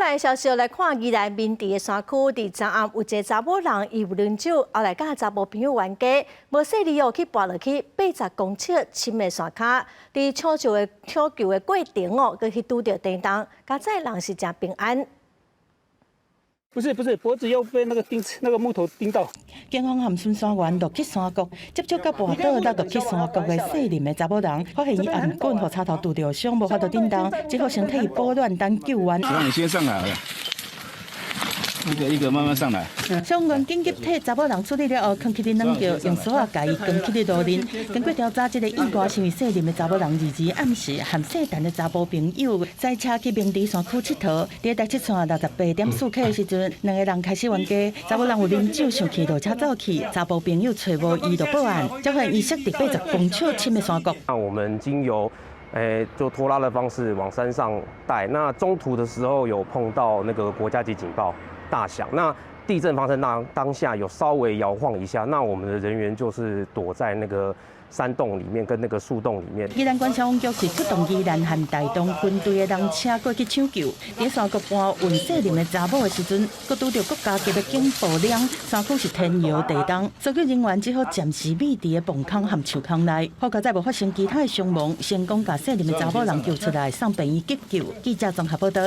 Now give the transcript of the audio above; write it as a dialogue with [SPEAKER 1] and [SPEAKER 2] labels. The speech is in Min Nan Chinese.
[SPEAKER 1] 來消息來看，宜蘭明池的山區，佇昨暗有一个查某人，伊有啉酒，後來佮查埔朋友冤家，無細膩哦去跋落去80公尺深的山跤，佇搶救的過程哦，閣去拄著地動，佳哉人是誠平安。
[SPEAKER 2] 不是不是，脖子又被那個釘，那個木頭釘到。
[SPEAKER 3] 警方和巡山員落去山谷，接觸佮跋倒落去山谷的細林的查某人，發現伊頷頸予插頭拄著傷，無法度振動，只好先替伊保暖等救援。
[SPEAKER 4] 讓你先上來，一個一個慢慢上來。
[SPEAKER 3] 消防員緊急替查某人處理了後，囥起佇軟轎，用索仔共伊扛起佇路面。經過調查，這个意外是因為細林的查某人22暗時和姓陳的查埔朋友駛車去明池山區𨑨迌，佇台七線68.4克的時陣，兩个人開始冤家。查某人有啉酒，生氣落車走去，查埔朋友揣無伊就報案，才發現伊摔佇80公尺深的山谷。
[SPEAKER 5] 那我們經由就拖拉的方式往山上帶，那中途的時候有碰到那個國家級警報大響，那地震發生當下有稍微搖晃一下，那我們的人員就是躲在那個山洞裡面跟那個樹洞裡面。
[SPEAKER 3] 宜蘭縣消防局是出動宜蘭和台東分隊的人車過去搶救。佇山谷搬運細林的查某的時陣，閣拄著國家級的警報鈴，山區是天搖地動，搜救人員只好暫時覕佇个墓坑和樹坑內。好佳哉無發生其他的傷亡，成功共細林的查某人救出來，送病院急救。記者綜合報道。